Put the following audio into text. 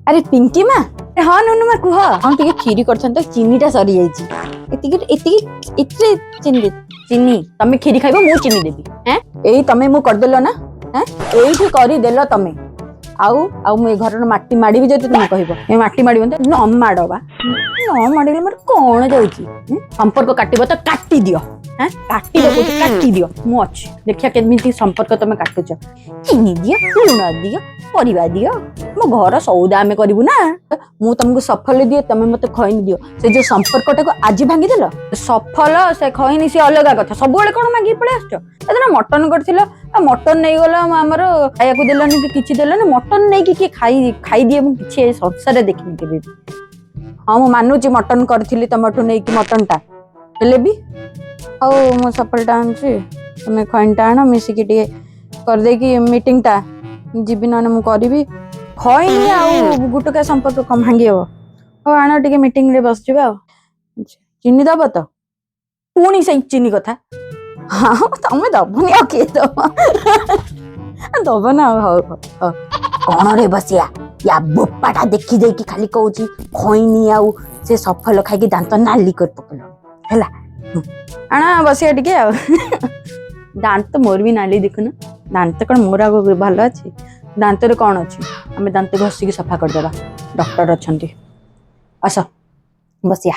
ଆରେ ପିଙ୍କି ମା। ହଁ ନୁନୁ ମା, କୁହ। ହଁ, ଟିକେ କ୍ଷୀରି କରିଥାନ୍ତ, ଚିନିଟା ସରିଯାଇଛି। ଏତିକି ଏତିକି ଏଥିରେ ଚିନି ଦେ। ଚିନି ତମେ କ୍ଷୀରି ଖାଇବ, ମୁଁ ଚିନି ଦେବି? ଏଁ, ଏଇ ତମେ ମୁଁ କରିଦେଲ ନା? ଏଁ, ଏଇଠି କରିଦେଲ ତମେ। ଆଉ ଆଉ ମୁଁ ଏ ଘରର ମାଟି ମାଡ଼ିବି ଯଦି ତମେ କହିବ। ଏ ମାଟି ମାଡ଼ିବନି ତ ନ ମାଡ଼ ବା, ନ ମାଡ଼ିଲେ ମୋର କଣ ଯାଉଛି? ଏଁ? ସମ୍ପର୍କ କାଟିବ ତ କାଟିଦିଅ। ଏଁ, କାଟିବ କହୁଛି, କାଟିଦିଅ। ମୁଁ ଅଛି, ଦେଖିବା କେମିତି ସମ୍ପର୍କ ତମେ କାଟୁଛ। ଚିନି ଦିଅ, ଲୁଣ ଦିଅ, ପରିବା ଦିଅ, ମୋ ଘର ସଉଦା ଆମେ କରିବୁ ନା। ମୁଁ ତମକୁ ସଫଲ ଦିଏ, ତମେ ମତେ ଖଇନି ଦିଅ। ସେ ଯୋଉ ସମ୍ପର୍କଟାକୁ ଆଜି ଭାଙ୍ଗିଦେଲ। ସଫଲ ସେ ଖଇନି ସେ ଅଲଗା କଥା, ସବୁବେଳେ କଣ ମାଗିକି ପଳେଇ ଆସୁଛ? ସେଦିନ ମଟନ କରିଥିଲ, ମଟନ ନେଇଗଲ, ଆମର ଖାଇବାକୁ ଦେଲନି କି କିଛି ଦେଲନି। ମଟନ ନେଇକି କିଏ ଖାଇ ଖାଇଦିଏ? ମୁଁ କିଛି ଏ ସଂସାରରେ ଦେଖିନି କେବେ ବି। ହଁ, ମୁଁ ମାନୁଛି, ମଟନ କରିଥିଲି ତମଠୁ ନେଇକି ମଟନଟା, ହେଲେ ବି ହଉ, ମୁଁ ସଫଲଟା ଆଣୁଛି, ତମେ ଖଇନିଟା ଆଣ, ମିଶିକି ଟିକେ କରିଦେଇକି ମିଟିଂଟା ଯିବି। ନହେଲେ ମୁଁ କରିବି ଖଇନି ଆଉ ଗୁଟୁକା ସମ୍ପର୍କ କଣ ଭାଙ୍ଗି ହବ? ହଉ, ଆଣ ଟିକେ, ମିଟିଂରେ ବସିଯିବା। ଆଉ ଚିନି ଦବ ତ? ପୁଣି ସେଇ ଚିନି କଥା। ହଁ, ତମେ ଦବନି ଆଉ କିଏ ଦବ? ଦବ ନା ଆଉ। ହଉ ହଉ ହଉ। କଣ ରେ ବସିଆ, ୟା ବୋପାଟା ଦେଖି ଦେଇକି ଖାଲି କହୁଛି ଖଇନି ଆଉ ସେ ସଫଲ ଖାଇକି ଦାନ୍ତ ନାଲି କରି ପକେଇଲ ହେଲା। ଆଣ, ବସିବା ଟିକେ। ଆଉ ଦାନ୍ତ ମୋର ବି ନାଲି ଦେଖୁନ। ଦାନ୍ତ କଣ ମୋର ଆଉ ଭଲ ଅଛି? ଦାନ୍ତରେ କଣ ଅଛି? ଆମେ ଦାନ୍ତ ଘଷିକି ସଫା କରିଦେବା, ଡକ୍ଟର ଅଛନ୍ତି। ଆସ ବସିଆ।